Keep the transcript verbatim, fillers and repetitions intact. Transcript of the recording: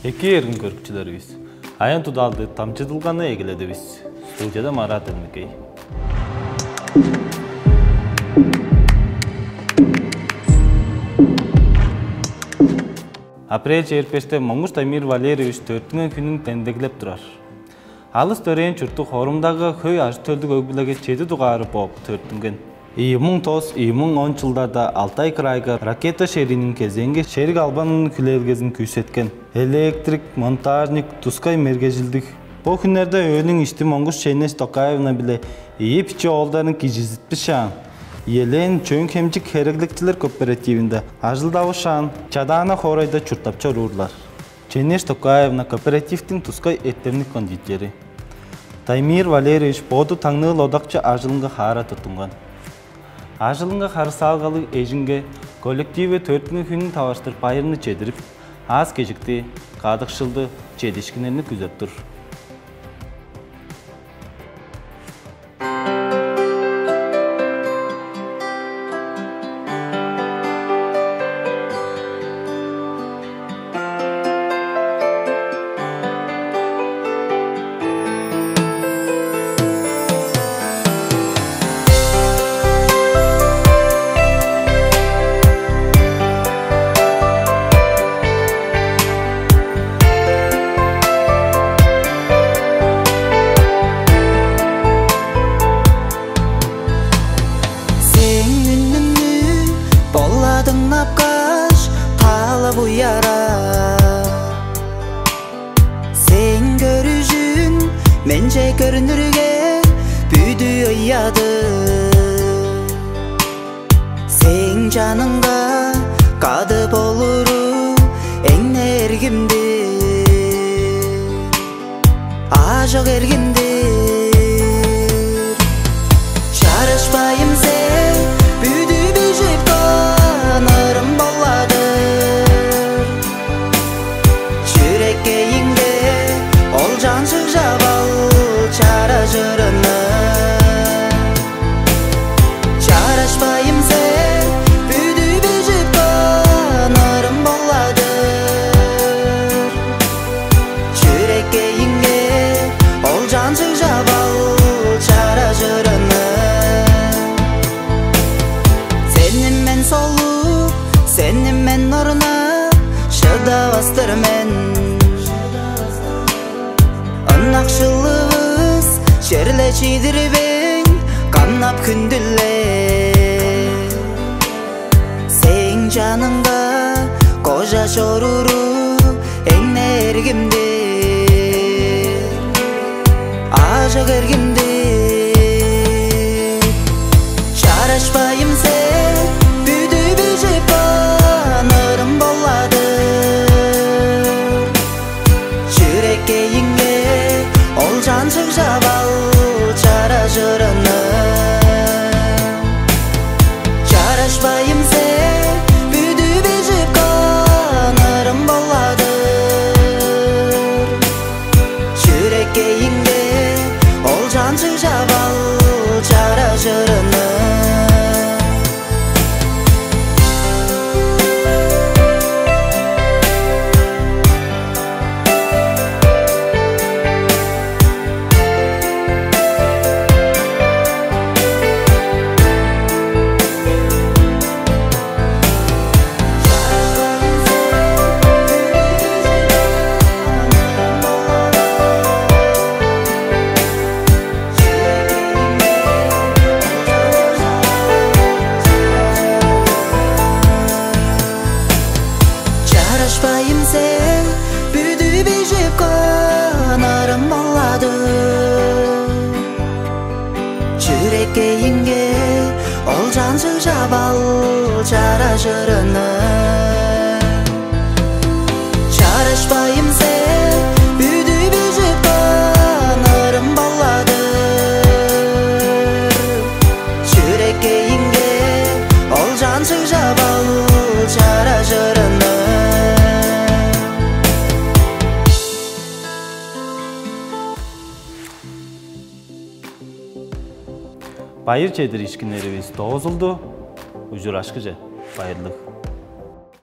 Эки эргим көрүкчүлеривис, аян тудалды дамчыдылганы эгеледивис. Студияда Марат Эрмекей. Апрель чээрби беште Моңгуш Дамир Валерьевич төрүттүнген хүнүн демдеглеп турар. Алыс төрээн чурттуг Хорумдагы хөй ажы-төлдүг өг-бүлеге чеди дугаары бооп төрүттүнген. Ийи муң тос, ийи муң он чылдарда Алтай крайга ракета шерииниң кезээнге шериг албанының хүлээлгезин күүсеткен. Электрик, монтажник, тускай мергежилдиг. Бо хүннерде өөнүң ишти Моңгуш Ченеш Токаевна биле ийи биче оолдарын кижизитпишаан, Елен Чөөн-Хемчик хереглекчилер кооперативинде ажылдавышаан, Чадаана хоорайда чурттап чоруурлар. Ченеш Токаевна кооперативтиң тускай эртемниг кондитери. Дамир Валерьевич боду таңныыл одакчы ажылынга хаара туттунган. Ажылынга харыысалгалыг эжинге коллективи төрүттүнген хүнүн таварыштыр байырны чедирип, аас-кежикти, кадыкшылды, чедиишкиннерни күзеп тур. Сээң үнүңнү бола дыңнапкаш, таалап уяра. Сээң көрүжүң менче көрнүрге, бүдү ыяды. Сээң чаныңда кады болуру эң-не эргим-дир. Аажок эргим-дир. Чарашпайым сен, бүдү бижип каан ырым боладыр. Чүрекейиңге ол чанчыг чап ал чаражырыны. Чарашпайым сен, бүдү бижип каан ырым боладыр. Чүрекейиңге ол чанчыг чап ал чаражырыны. Сени мен солуп, сени мен орнап, шыдавас-тыр мен. Ынакшылывыс черле чидирбейн, камнап хүндүле. Сээң чаныңда кожа чоруру эң-не эргим-дир. Аажок эргим-дир. Чарашпайым сен, бүдү бижип каан ырым боладыр. Чүрекейиңге ол чанчыг чап ал чаражырыны. Чарашпайым сен, бүдү бижип каан ырым боладыр. Чүрекейиңге ол чанчыг чап ал чаражырыны. Чарашпайым сен, бүдү бижип каан ырым боладыр. Чүрекейиңге ол чанчыг чап ал чаражырыны. Чарашпайым сен, бүдү бижип каан ырым боладыр. Чүрекейиңге ол чанчыг чап ал чаражырыны. Байыр чедириишкиннеривис доозулду. Ужурашкыже, байырлыг.